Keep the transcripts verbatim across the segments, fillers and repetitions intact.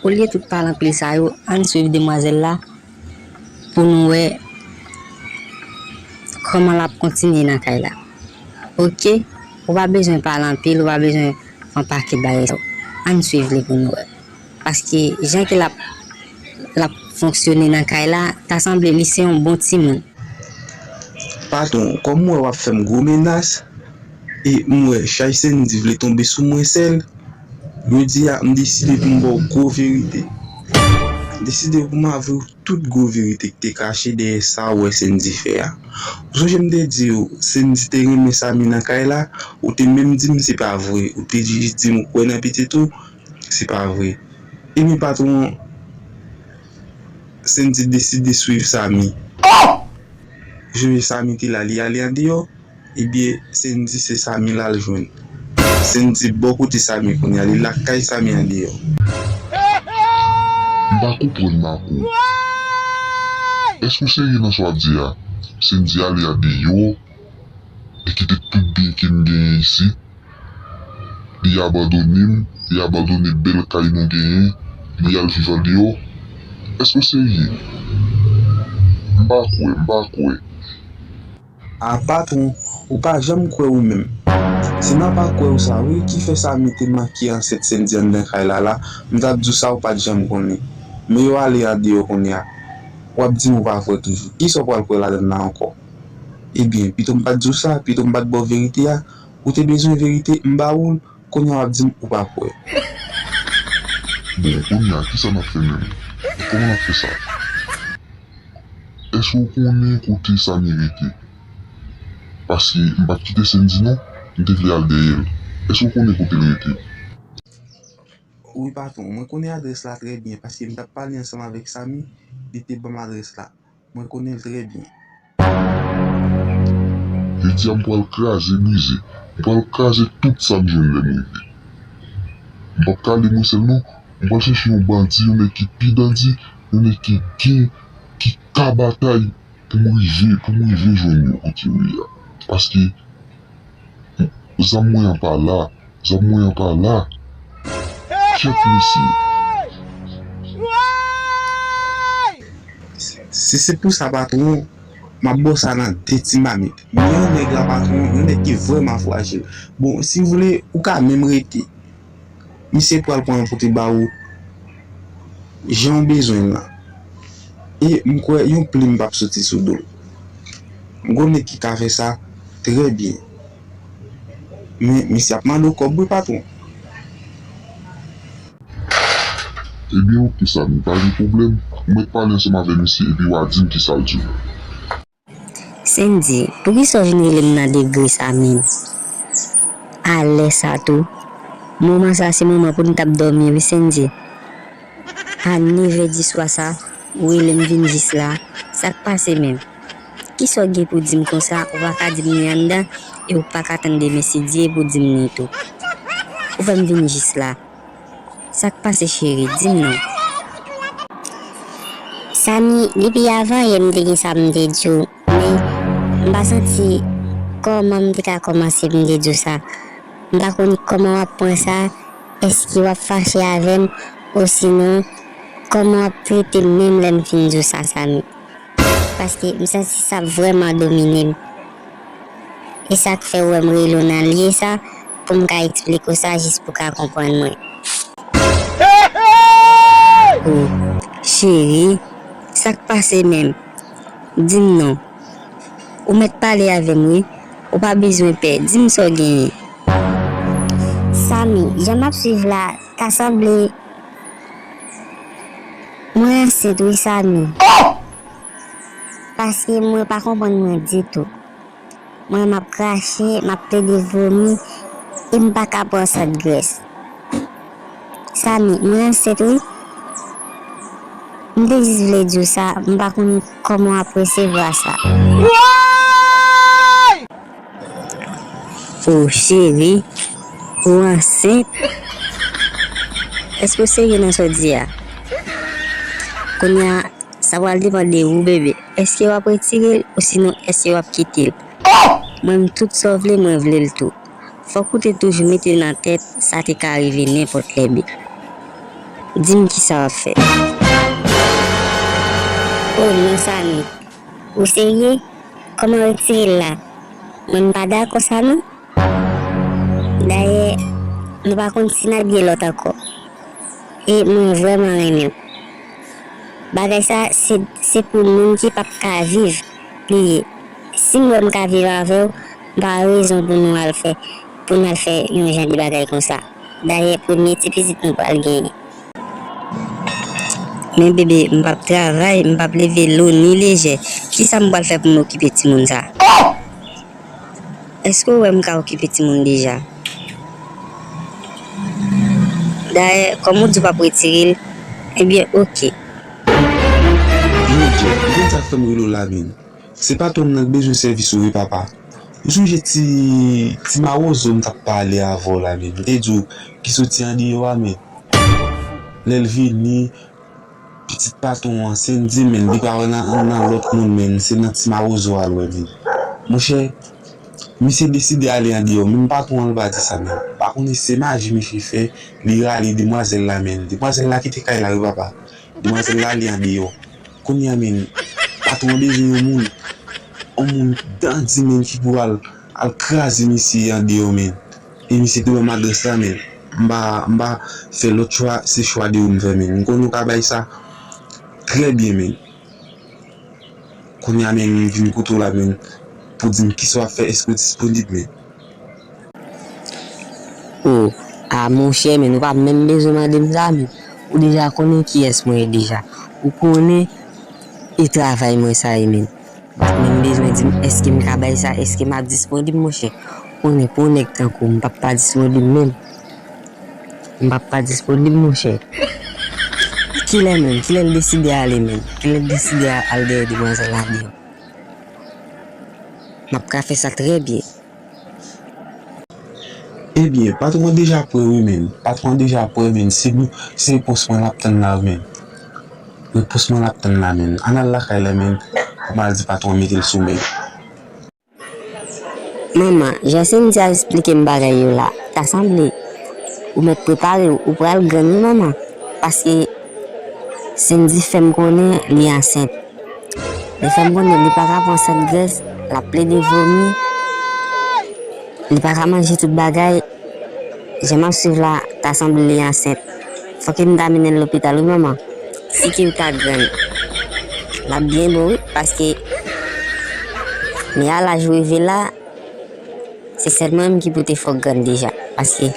Olye tout pale anpil sa yo, ann swiv demwazèl la pou nou wè kòman l ap kontinye nan kay la. Oke, ou pa bezwen pale anpil, ou pa bezwen fè yon pakèt bagay sa yo. Ann swiv li pou nou wè. Paske jan ke l ap, l ap fonksyone nan kay la, ta sanble li se yon bon timoun. Patwon, kòm m wè w ap fè m gwo menas, e m wè chay Sendy vle tonbe sou mwen sèl, jodi a m deside pou m ba w gwo verite. M deside pou m avwe w tout gwo verite ki te kache dèyè sa w wè Sendy fè a. Ou sonje m te di w Sendy te renmen Samy nan kay la, ou te menm di m se pa vre, ou te jis di m ou kwè nan pitit ou, se pa vre. Ebyen patwon, Sendy deside swiv Samy. Ou sonje Samy te la, li ale andeyò? Ebyen, Sendy se Samy l al jwenn. Sendy bò kote Samy kounye a, li lakay Samy andeyò. M pa konprann Marco. Èske w serye nan sa w ap di a? Sendy ale andeyò e kite tout byen ke m genyen isit? Li abandone m, li abandone bèl kay nou genyen, li al viv andeyò? Èske w serye? M pa kwè, m pa kwè. A patwon, ou pa janm kwè ou menm. Se nan pa kwè ou sa wi ki fè Samy te manke ansent Sendy anndan kay la la, m t ap di w sa ou pa t janm konnen. Men yo ale andeyò kounye a. W ap di m ou pa kwè toujou. Kisa w pral kwè ladann la ankò? Ebyen, pito m pa t di w sa, pito m pa t ba w verite a, ou te bezwen verite, m ba ou l, kounye a w ap di m ou pa kwè. Bon, kounye a, kisa n ap fè menm? Kòman n ap fè sa? Èske w konnen kote Samy rete? Paske m p ap kite Sendy non, m te vle al dèyè l. Èske w konnen kote l rete? Wi patwon, mwen konnen adrès la trè byen paske m t ap pale ansanm avèk Samy, li te ban m adrès la. Mwen konnen l trè byen. Jodi a m pral kraze brize, m pral kraze tout sa m jwenn lè m rive. M p ap ka ale mwen sèl non, m pral chèche yon bandi, yon nèg ki pi dandi, yon nèg ki gen, ki ka batay pou m rive, pou m rive jwenn yo kote yo ye a. Paske zam mwen an pa la, zam mwen an pa la. Kèt mesye. Si se pou sa patwon, m ap ba w sa nan de ti mamit. Men yon nèg la patwon, yon nèg ki vrèman frajil. Bon, si w vle, ou ka menm rete. Misye pral pran l pote ba ou jan w bezwen l lan. E m kwè yon plim p ap soti sou do l. M konnen ki ka fè sa trè byen. Men misye ap mande w kòb wi patwon. Ebyen oke Samy, pa gen pwoblèm. Ou mèt pale ansanm avè misye epi w a di m kisa l di w. Sendy, poukisa w vin rele m nan degre sa menm? A lè sa tou? Moman sa se moman pou n t ap dòmi wi Sendy. A nevè di swa sa, ou rele m vin jis la. Sa k pase menm? Kisa w gen pou di m konsa, ou pa ka di m ni anndan e ou pa ka tann demen si Dye pou di m ni tou. Ou fè m vin jis la. Sa k pase cheri, di m non. Samy, depi avan yè m te gen sa m te di w, men m pa santi kòman m te ka kòmanse pou m te di w sa. M pa konn kòman w ap pran sa, èske w ap fache avè m, osinon kòman w ap trete m menm lè m fin di w sa Samy. Paske m santi sa ap vrèman domine m. E sa k fè w wè m rele w nan lye sa pou m ka eksplike w sa jis pou w ka konprann mwen. O, cheri, sa k pase menm? Di m non. Ou mèt pale avè m wi. Ou pa bezwen pè. Di m sa w genyen. Samy, jan m ap swiv la, ta sanble mwen ansent wi Samy. Paske mwen pa konprann mwen ditou. Mwen m ap krache, m ap plede vomi e m pa ka pran sant grès. Samy, mwen ansent wi. M te jis vle di w sa, m pa konn kòman w ap resevwa sa. O cheri, ou ansent? Èske w serye nan sa w di a? Kounye a, sa pral depann de ou bebe. Èske w ap retire l osinon èske w ap kite l? Mwen m tout sa w vle, mwen vle l tou. Fòk ou te toujou mete nan tèt sa te ka rive nenpòt lè bebe. Di m kisa w ap fè. Oh non, Samy. Ou serye? Kòman retire l la? Mwen m pa dakò sa non. Dayè, nou pa konn si n ap gen lòt ankò. E mwen vrèman renmen w. Bagay sa, se, se pou moun ki p ap ka viv li ye. Si m wè m ka viv avè w, m pa wè rezon pou nou al fè, pou n al fè yon jan de bagay konsa. Dayè, premye ti pitit nou pral genyen. Men bebe, m p ap travay, m p ap leve lo ni lejè. Kisa m pral fè pou m okipe timoun sa? Èske w wè m ka okipe timoun deja? Dayè, kòm ou di w p ap retire l, ebyen, oke. Yo, Djèf, ou konn sa k fè m rele w la, men? Se patwon m nan k bezwen sèvis ou wi, papa. Ou sonje ti, ti mawozo m t ap pale avè w la, men? M te di w ki soti andeyò a, men. Lè l vini, pitit patwon an, Sendy, men, li pa wè nan, nan lòt moun, men, se nan ti mawozo a l wè, men. Monchè, misye deside ale andeyò, menm patwon an l pa di sa, men. Pa konnen se maji misye fè, li rale demwazèl la, men. Demwazèl la kite kay la wi, papa. Demwazèl la ale andeyò. Kounye a, men, patwon an bezwen yon moun, yon moun dandi, men, ki pou al, al kraze misye andeyò, men. E misye te ban m adrès la, men. M pa, m pa fè lòt chwa, se chwa de ou m fè, men. M konnen w ka bay sa trè byen, men. Kounye a, men, m vin kote w la, men, pou di m kisa w ap fè, èske w disponib, men. Oh, a monchè, men, ou pa menm bezwen mande m sa, men. Ou deja konnen kiyès mwen ye deja. Ou konnen e travay mwen sa ye, men. Ou pa t menm bezwen di m èske m ka bay sa, èske m ap disponib, monchè. Konnen pou yon nèg tankou w, m p ap pa disponib menm. M p ap pa disponib, monchè. Kilè menm? Kilè l deside ale menm? Kilè l deside a-, al dèyè demwazèl la deyò? M ap ka fè sa trè byen. Ebyen, patwon an deja prè wi, men. Patwon an deja prè, men. Se nou, se repons mwen l ap tann la, men. Repons mwen l ap tann la, men. Ann al lakay la, men. Pou m al di patwon an mete l sou men. Manman, jan Sendy ap esplike m bagay yo la, ta sanble ou mèt prepare w, ou pral grann wi, manman. Paske Sendy fè m konnen li ansent. Li fè m konnen li pa ka pran sèt grès, l ap plede vomi. Li pa ka manje tout bagay. Jan m ap swiv la, ta sanble li ansent. Fòk m ta mennen l lopital wi, manman. Si ke l ta grann, l ap byen bon wi, paske men a laj ou rive la, se sèl mwen menm ki pou te fòk grann deja. Paske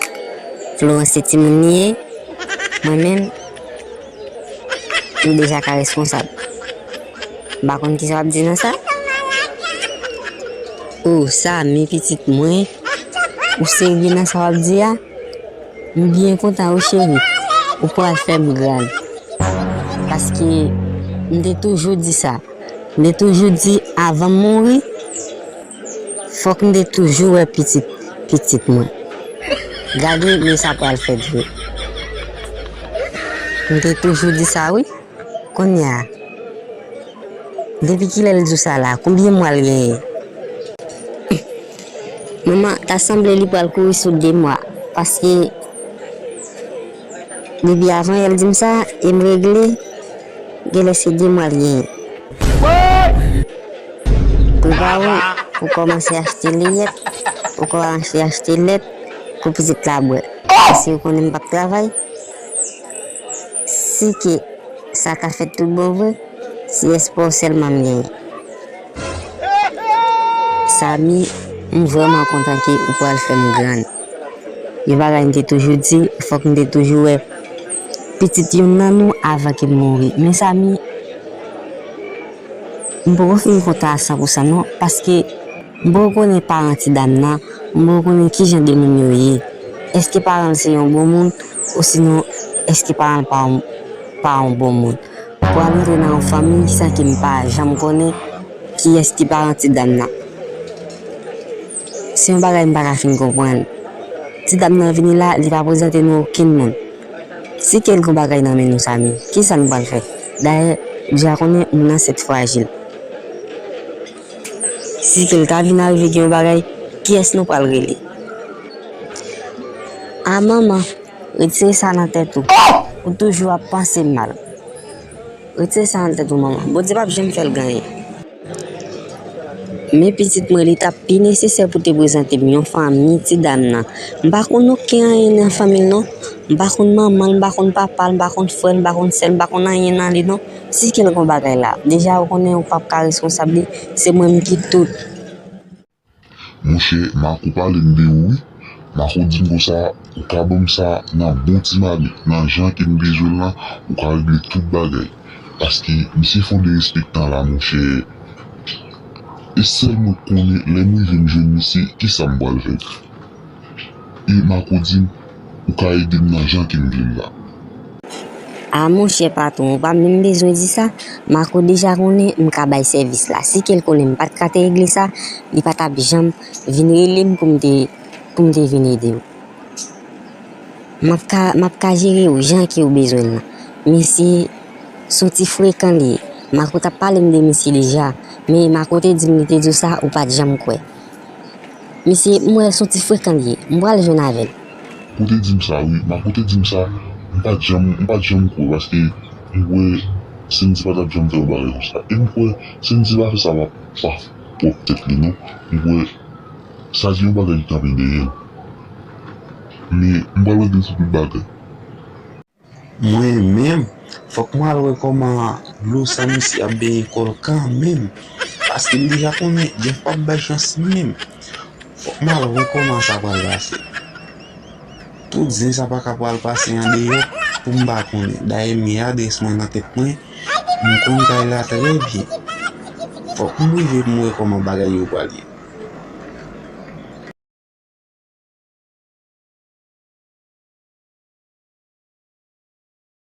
Florence se timoun li ye, mwen menm, m deja ka responsab. M pa konn kisa w ap di nan sa. Oh, Samy, pitit mwen, ou serye nan sa w ap di a? M byen kontan wi, cheri. Ou pral fè m grann. Paske m te toujou di sa. M te toujou di avan m mouri, fòk m te toujou wè pitit, pitit mwen. Gade, men sa pral fèt vre. M te toujou di sa wi. Kounye a, depi kilè l di w sa la? Konbyen mwa l genyen? Manman, ta sanble li pral kouri sou de mwa, paske depi avan yè l di m sa, e m regle, genlè se de mwa l genyen. Prepare w pou kòmanse achte leyèt, pou kòmanse achte lèt pou pitit la bwè. Paske ou konnen m p ap travay. Si ke sa ka fèt tout bon vre, se espwa w sèlman m genyen. Samy, m vrèman kontan ke ou pral fè m grann. Yon bagay m te toujou di, fòk m te toujou wè pitit youn nan nou avan ke m mouri. Men Samy, m poko fin kontan a san pou san non, paske m poko konnen paran ti dam nan, m poko konnen kijan de moun yo ye. Èske paran l se yon bon moun, osinon èske paran l pa yon, pa yon bon moun? Pou al rantre nan yon fanmi san ke m pa janm konnen kiyès ki paran ti dam nan. Se yon bagay m pa ka fin konprann. Ti dam nan vini la, li pa prezante nou okenn moun. Si ke l gon bagay nan men nou, Samy, kisa n pral fè? Dayè, ou deja konnen moun ansent frajil. Si ke l ta vin arive gen yon bagay, kiyès nou pral rele? A manman, retire sa nan tèt ou. Ou toujou ap panse mal. Retire sa nan tèt ou, manman. Bondye p ap janm fè l gen anyen. Men pitit mwen, li t ap pi nesesè pou te prezante m yon fanmi ti dam nan. M pa konn okenn anyen nan fanmi l non. M pa konn manman l, m pa konn papa l, m pa konn frè l, m pa konn sè l, m pa konn anyen nan li non. Si kèlkonk bagay la, deja ou konnen ou p ap ka responsab li, se mwen menm ki tout. Monchè, Marco pale m de ou wi. Marco di m konsa, ou ka ban m sa nan bon ti mali, nan jan ke m bezwen l lan, ou ka regle tout bagay. Paske misye fè yon derespektan la, monchè. E sèl mwen k konnen, lè m rive m jwenn misye, kisa m pral fè? E Marco di m, ou ka ede m nan jan ke m vle l la. A monchè patwon, ou pa menm bezwen di sa, Marco deja konnen m ka bay sèvis la. Si ke l konnen m pa t ka te regle sa, li pa t ap janm vin rele m pou m te, pou m te vin ede w. M ap ka, m ap ka jere w jan ke w bezwen l lan. Misye s on ti frekan li ye. Marco t ap pale m de misye deja, men Marco te di m, li te di w sa, ou pa t janm kwè. Misye, m wè l s on ti frekan li ye. M pral jwenn avè l. Ou te di m sa wi, Marco te di m sa, m pa t janm, m pa t janm kwè paske m kwè Sendy pa t ap janm fè yon bagay konsa. E m kwè Sendy pa fè sa pa, pa pwòp tèt li non. M kwè sa se yon bagay ki kanpe dèyè l. Men m pral regle tout bagay. Mwen menm, fòk m al wè kòman dlo sa misye ap benyen kò l kanmenm. Paske m deja konnen Jeff p ap bay chans li menm. Fòk m al wè kòman sa pral pase. Tout zen sa pa ka pral pase andeyò pou m pa konnen. Dayè m gen adrès mwen nan tèt mwen, m konn kay la trè byen. Fòk m rive pou m wè kòman bagay yo pral ye.